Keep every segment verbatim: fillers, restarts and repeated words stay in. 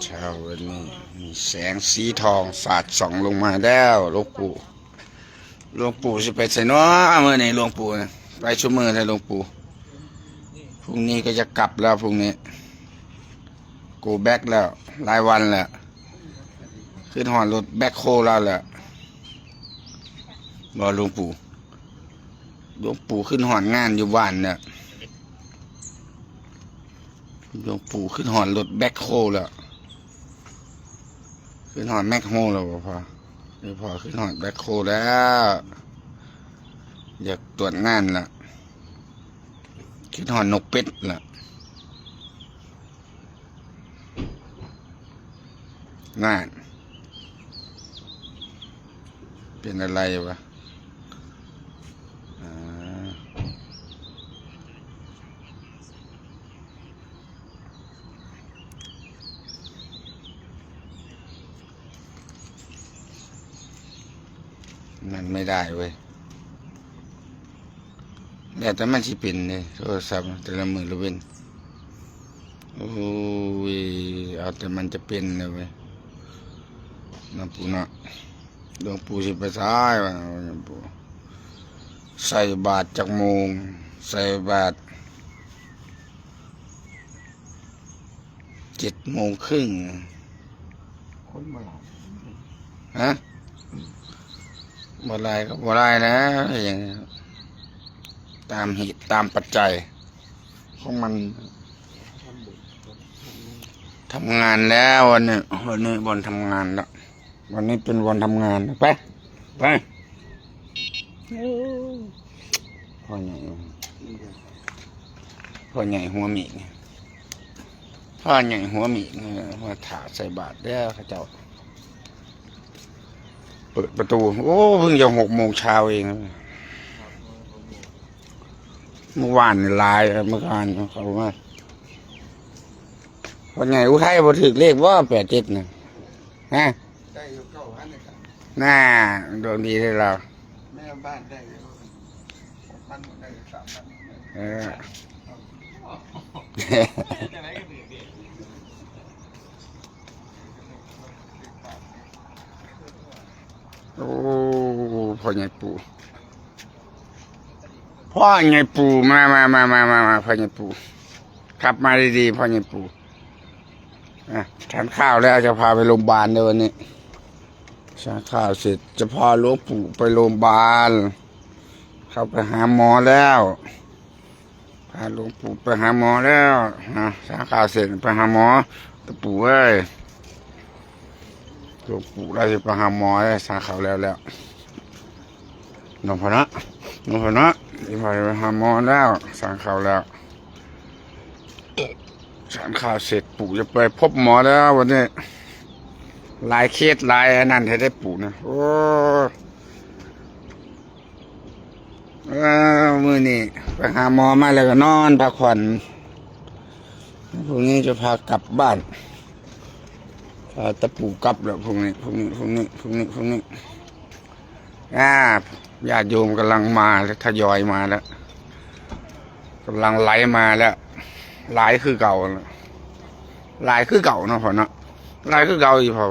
เช้าวันนี้มีแสงสีทองสาดส่องลงมาแล้วหลวงปู่ หลวงปู่สิไปไสน้อมื้อนี้หลวงปู่น่ะ ไปซุมื้อแล้วหลวงปู่ พรุ่งนี้ก็จะกลับแล้วพรุ่งนี้ go back แล้ว หลายวันแล้ว ขึ้นฮอดรถแบ็คโฮลาวแล้ว บ่หลวงปู่ หลวงปู่ขึ้นฮอดงานอยู่บ้านแล้ว หลวงปู่ขึ้นฮอดรถแบ็คโฮแล้ว ขึ้นฮอดแมคโฮแล้วบ่พ่อ หลวงพ่อขึ้นฮอดแบ็คโฮแล้ว อยากตรวจงานละ ขึ้นฮอดนกเป็ดละ นั่น เป็นอะไรวะ อ่า มันไม่ได้เว้ย แล้วแต่มันสิเป็นเด้ โทรศัพท์แต่ละมื้อละเว้น โอ้ย เอาแต่มันจะเป็นเลยเว้ย นะปู่เนาะ หลวงปู่สิไปไสวะ หลวงปู่ ใส่บาตรจักโมง ใส่บาตร เจ็ดโมงครึ่ง คนบ่หลาย ฮะ บ่หลายก็บ่หลายแล้ว อย่างนี้ ตามเหตุตามปัจจัยของมัน ทำงานแล้ววันนี้ วันนี้วันทำงานแล้ว วันนี้เป็นวันทำงาน ไป ไป พ่อใหญ่ พ่อใหญ่หัวหมี พ่อใหญ่หัวหมี มาถ่าใส่บาตรเด้อเขาเจ้า เปิดประตู โอ้ เพิ่งจะหกโมงเช้าเอง เมื่อวานนี่หลาย เมื่อวานเขามา พ่อใหญ่อุทัยบ่ถืกเลขว่าแปดเจ็ดนะ ฮะ ได้อยู่เก้าพันนะครับ น่า ดวงดีเลยเรา แม่บ้านได้อยู่ หกพัน ได้อยู่ สามพัน เออ โอ้ พ่อใหญ่ปู่ พ่อใหญ่ปู่ มา มา มา มา มา มา พ่อใหญ่ปู่ ขับมาดีๆ พ่อใหญ่ปู่ อ่ะ ฉันข้าวแล้วจะพาไปโรงพยาบาลเด้อวันนี้ ฉันข้าวเสร็จจะพาหลวงปู่ไปโรงพยาบาล เขาไปหาหมอแล้ว พาหลวงปู่ไปหาหมอแล้ว นะ ฉันข้าวเสร็จไปหาหมอ ตะปู่เอ้ย หลวงปู่เราจะไปหาหมอแล้ว ฉันข้าวแล้วแล้ว หลวงพ่อนะ หลวงพ่อนะ จะพาไปหาหมอแล้ว ฉันข้าวแล้ว ฉันข้าวเสร็จปู่จะไปพบหมอแล้ววันนี้ หลายเคสหลายอันนั้นให้ได้ปู่นะ โอ้ เออ มื้อนี้ไปหาหมอมาแล้วก็นอนพักผ่อน พรุ่งนี้จะพากลับบ้าน พาตะปู่กลับแล้วพรุ่งนี้ พรุ่งนี้ พรุ่งนี้ พรุ่งนี้ พรุ่งนี้ อ่า ญาติโยมกำลังมาแล้ว ทยอยมาแล้ว กำลังไหลมาแล้ว หลายคือเก่าแล้ว หลายคือเก่าเนาะพ่อเนาะ หลายคือเก่าอีกพ่อ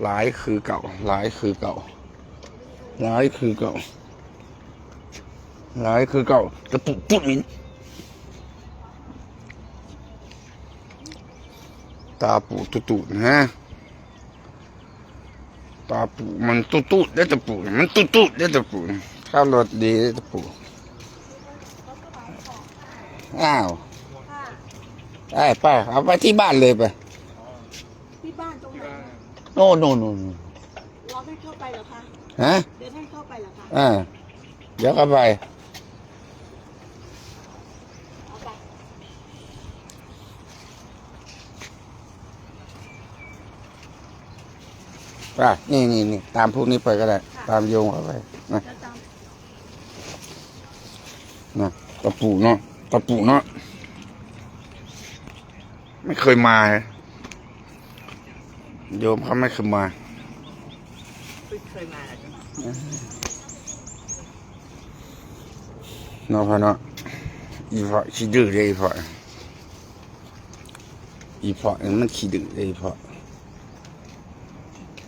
หลายคือเก่า หลายคือเก่า หลายคือเก่า หลายคือเก่า ตะปูดตุ๊ดมิน ตาปูดตุ๊ดตุ๊ดนะ ตาปูดมันตุ๊ดตุ๊ดได้ตะปูด มันตุ๊ดตุ๊ดได้ตะปูด ถ้ารถดีได้ตะปูด อ้าว ค่ะ ไป ไป เอาไปที่บ้านเลยไป ที่บ้านตรงไหนอะ โน่น โน่น โน่น เราไม่เข้าไปเหรอคะ ฮะ เดี๋ยวท่านเข้าไปเหรอคะ อ่า เดี๋ยวเข้าไป เอาไป อ่ะ นี่ นี่ นี่ ตามพวกนี้ไปก็ได้ ค่ะ ตามโยงเข้าไป นะ เดี๋ยวตาม นะ ตะปูเนาะ ตะปูเนาะ ไม่เคยมา โยมเขาไม่เคยมา ไม่เคยมาเหรอจ๊ะ เนาะพ่อเนาะ อีพ่อขี้ดื้อเลยอีพ่อ อีพ่อนี่มันขี้ดื้อเลย อีพ่อ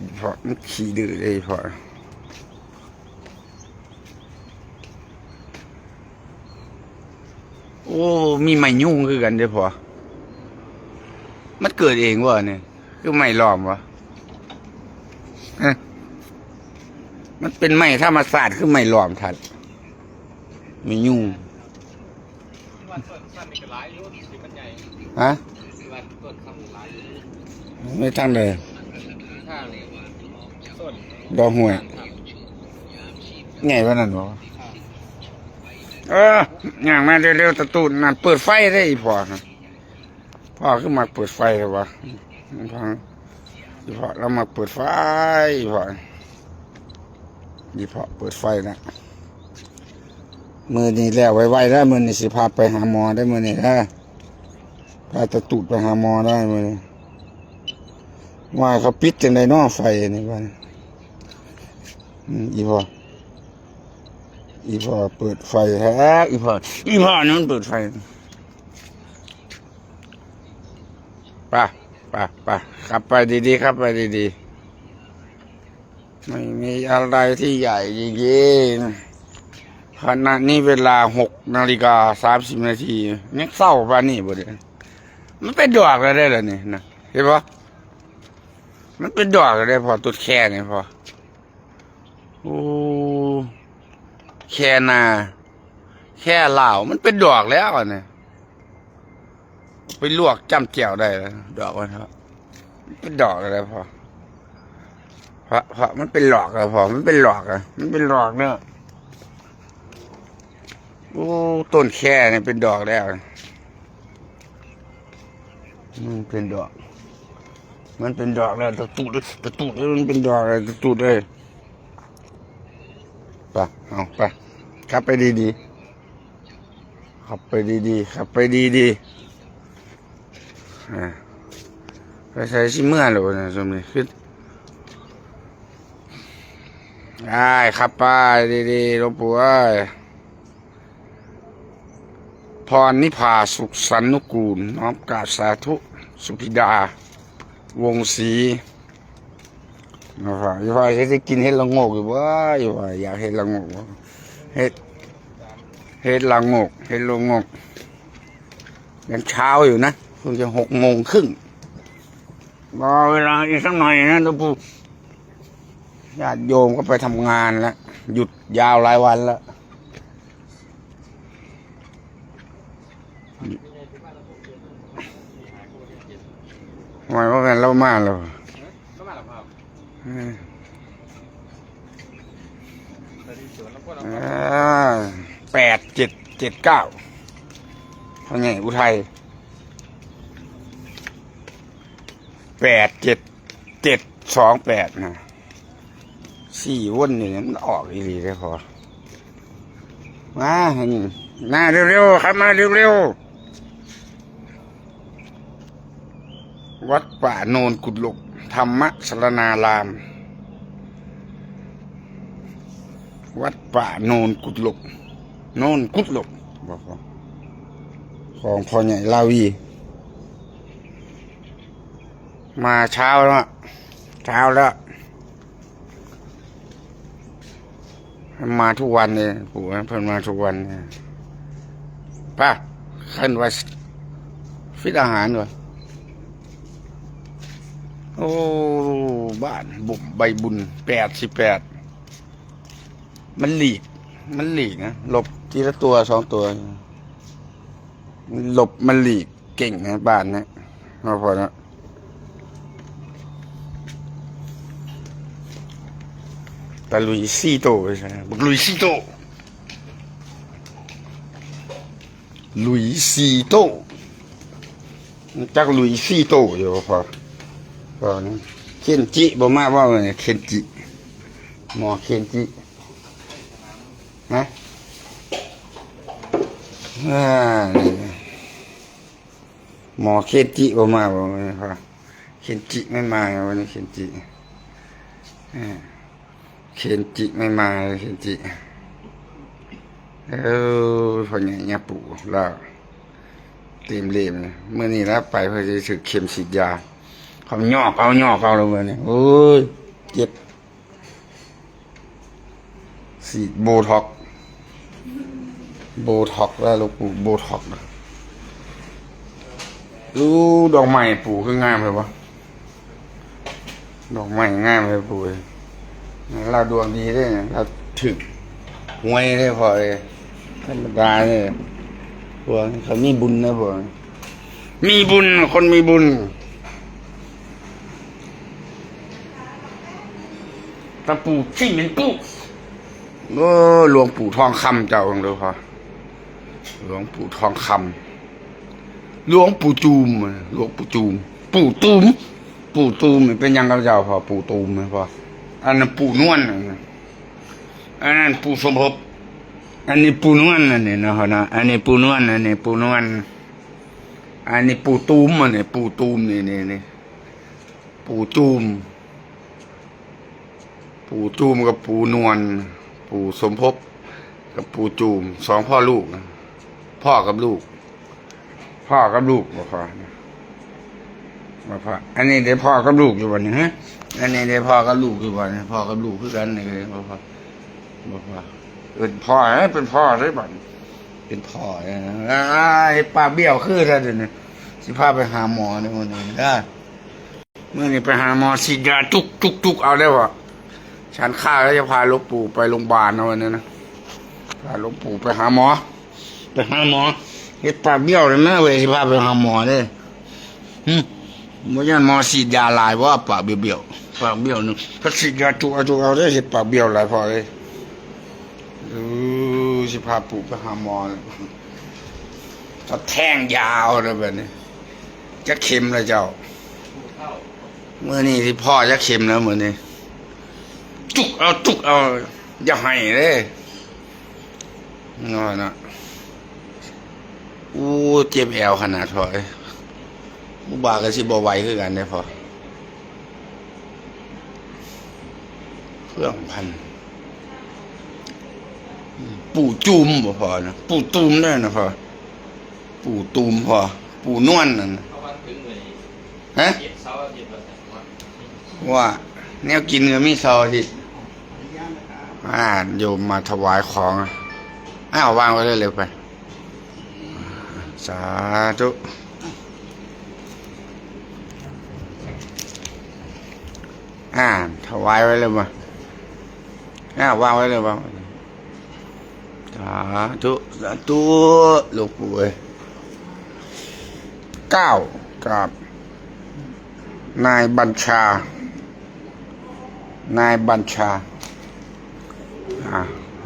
อีพ่อมันขี้ดื้อเลย อีพ่อ โอ้ มีไม้ยุงคือกันเด้อพ่อ มันเกิดเองวะเนี่ย คือไม้ล้อมวะ ฮะ มันเป็นไม้ธรรมชาติ คือไม้ล้อมทัด ไม้ยุง ฮะ ไม่ทางใด ดอกห้วย ไงวะนั่นวะ เออย่างมาเร็วๆ ตะตูนนั่น เปิดไฟได้อีพ่อนะ พ่อคือมักเปิดไฟเลยวะ พ่อ อีพ่อเรามักเปิดไฟ อีพ่อ อีพ่อเปิดไฟนะ มื้อนี้แล้วไวๆ เด้อ มื้อนี้สิพาไปหาหมอเด้อ มื้อนี้เด้อ พาตะตูดไปหาหมอเด้อ มื้อนี้ ว่าเขาปิดจั่งใดน้อไฟนี่วะ อืม อีพ่อ อีพ่อเปิดไฟแท้ อีพ่อ อีพ่อนี่มันเปิดไฟ ไป ไป ไป ขับไปดีๆ ขับไปดีๆ ไม่มีอะไรที่ใหญ่จริงๆ ขณะนี้เวลาหกนาฬิกาสามสิบนาที ยังเช้าปานนี้บ่เด้ มันเป็นดอกแล้วได้ล่ะนี่นะ เห็นบ่ มันเป็นดอกแล้วได้พ่อ ต้นแคนี่พ่อ โอ้ แคนา แคลาว มันเป็นดอกแล้วอะเนี่ย ไปลวกจ้ำแจ่วได้แล้ว ดอกมันครับ มันเป็นดอกอะไรพ่อ เพราะ เพราะมันเป็นหลอกอะพ่อ มันเป็นหลอกอะ มันเป็นหลอกเนี่ย โอ้ ต้นแคเนี่ยเป็นดอกแล้ว มันเป็นดอก มันเป็นดอกแล้ว ตะตูดเลย ตะตูดเลย มันเป็นดอกเลย ตะตูดเลย ไป เอาไป ขับไปดีๆ ขับไปดีๆ ขับไปดีๆ อ่า ไปใส่สิเมื่อหรือวะเนี่ย สมนี่คือ ได้ ขับไปดีๆ หลวงปู่เอ้ย พรนิพาสุขสันนุกูล น้อมกราบสาธุ สุพิดา วงศ์ศรี อีพ่อ อีพ่อ เฮ็ดสิกินเห็ดละโงกอยู่บ่ อีพ่อ อยากเห็ดละโงกบ่ เห็ด เห็ดละโงก เห็ดละโงก ยังเช้าอยู่นะ เพิ่งจะหกโมงครึ่ง รอเวลาอีกสักหน่อยนะ หลวงปู่ ญาติโยมก็ไปทำงานแล้ว หยุดยาวหลายวันแล้ว ทำไมว่าแม่นเล่ามาแล้ว อืม อ่า แปดเจ็ดเจ็ดเก้า พ่อใหญ่อุทัย แปดเจ็ดเจ็ดสองแปด นะ สี่วนนี่มันออกอีหลีเลยพอ มา นี่ มาเร็วๆ ครับ มาเร็วๆ วัดป่าโนนกุดลก ธรรมสรณาราม วัดป่าโนนกุดลก โนนกุดลก บอกว่า ของพ่อใหญ่ลาวี มาเช้าแล้ว เช้าแล้ว มาทุกวันเลย ปู่นะ เพิ่นมาทุกวันเลย ป่ะ ขึ้นว่า ฟิตอาหารวะ โอ้ บ้านบุ่มใบบุญ แปดสิบแปด มันหลีก มันหลีกนะ หลบทีละตัวสองตัว มันหลบ มันหลีกเก่งนะ บ้านนะ มาพอแล้ว ตะลุยสี่โตไปใช่ไหม บักลุยสี่โต ลุยสี่โต จักลุยสี่โตอยู่พอ พอนะ เคนจิบ่มาว่าไง เคนจิ หมอเคนจิ นะ อ่า นี่ หมอเคนจิบ่มาบ่ วันนี้พอ เคนจิไม่มา วันนี้เคนจิ อ่า เคนจิไม่มาเลย เคนจิ เออ พ่อใหญ่เนี่ยปู่แล้ว เต็มเล่มเลย มื้อนี้นะ ไปเพื่อจะถืกเข็มฉีดยา เขาหยอกเอาหยอกเอาเลยมื้อนี้ โอ้ย เจ็บ ฉีดโบท็อกซ์ โบท็อกซ์แล้ว หลวงปู่ โบท็อกซ์นะ อู้ ดอกไม้ปู่คืองามเลยวะ ดอกไม้งามเลยปู่ ลาวดวงดีเด้อ ลาวถืกหวยเด้อพ่อเอ้ย ธรรมดาเด้อ พวกเขามีบุญนะพ่อ มีบุญ คนมีบุญ ตะปูขี้เหม็นปู โอ้ หลวงปู่ทองคำเจ้าเด้อพ่อ หลวงปู่ทองคำ หลวงปู่จูม หลวงปู่จูม ปู่ตูม ปู่ตูมนี่เป็นหยังกับเจ้าพ่อ ปู่ตูมนี่พ่อ อันนั้นปู่นวลนะ อันนั้นปู่สมภพ อันนี้ปู่นวล อันนี้นะพ่อนะ อันนี้ปู่นวล อันนี้ปู่นวล อันนี้ปู่ตูม อันนี้ปู่ตูม นี่ นี่ นี่ ปู่จูม ปู่จูมกับปู่นวล ปู่สมภพกับปู่จูม สองพ่อลูกนะ พ่อกับลูก พ่อกับลูกบ่พ่อ บ่พ่อ อันนี้ได้พ่อกับลูกอยู่บ่นี่ ฮะ อันนี้ได้พ่อกับลูกอยู่บ่นี่ พ่อกับลูกคือกันนี่ บ่พ่อ บ่พ่อ เป็นพ่อ เอ้ย เป็นพ่อได้บ่นี่ เป็นพ่อ เอ้ย อ่า เฮ็ดปากเบี้ยวคือแท้เดี๋ยวนี้ สิพาไปหาหมอในมื้อนี้นะ มื้อนี้ไปหาหมอฉีดยาจุกจุกจุกเอาได้บ่ ฉันข้าวแล้วจะพาหลวงปู่ไปโรงพยาบาลนะวันนี้นะ พาหลวงปู่ไปหาหมอ ไปหาหมอ เฮ็ดปากเบี้ยวเลยนะเว้ย สิพาไปหาหมอเด้อ หึ บ่ย่านหมอฉีดยาหลายบ่ ปากเบี้ยวๆ ปากเบี้ยวหนึ่ง ถ้าฉีดยาจุกเอาจุกเอาเด้อ เฮ็ดปากเบี้ยวหลายพอเลย เออ สิพาปู่ไปหาหมอ ก็แทงยาวเลยแบบนี้ จักเข็มแล้วเจ้า มื้อนี้สิพ่อจักเข็มแล้วมื้อนี้ จุกเอาจุกเอา อย่าให้เด้ นอนเนาะ อู้ เจ็บแอวขนาดพ่อเอ้ย อุบาก็สิบ่ไหวคือกันเด้พ่อ เครื่องพัน ปู่จูมบ่พ่อนะ ปู่ตูมได้นะพ่อ ปู่ตูมพ่อ ปู่นวลนั่นน่ะ ฮะ ว่าแนวกินก็มีเสาร์อาทิตย์ อ่า โยมมาถวายของ อ้าว วางไว้เลยเร็วไป สาธุ อ่า ถวายไว้เลยมา อ่า วางไว้เลย วางไว้เลย สาธุ สาธุ หลวงปู่เอ้ย เก้า ครับ นายบัญชา นายบัญชา อ่า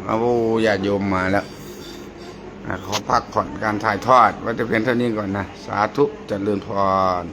เอา ญาติโยมมาแล้ว อ่า ขอพักผ่อนการถ่ายทอดไว้แต่เพียงเท่านี้ก่อนนะ สาธุ เจริญพร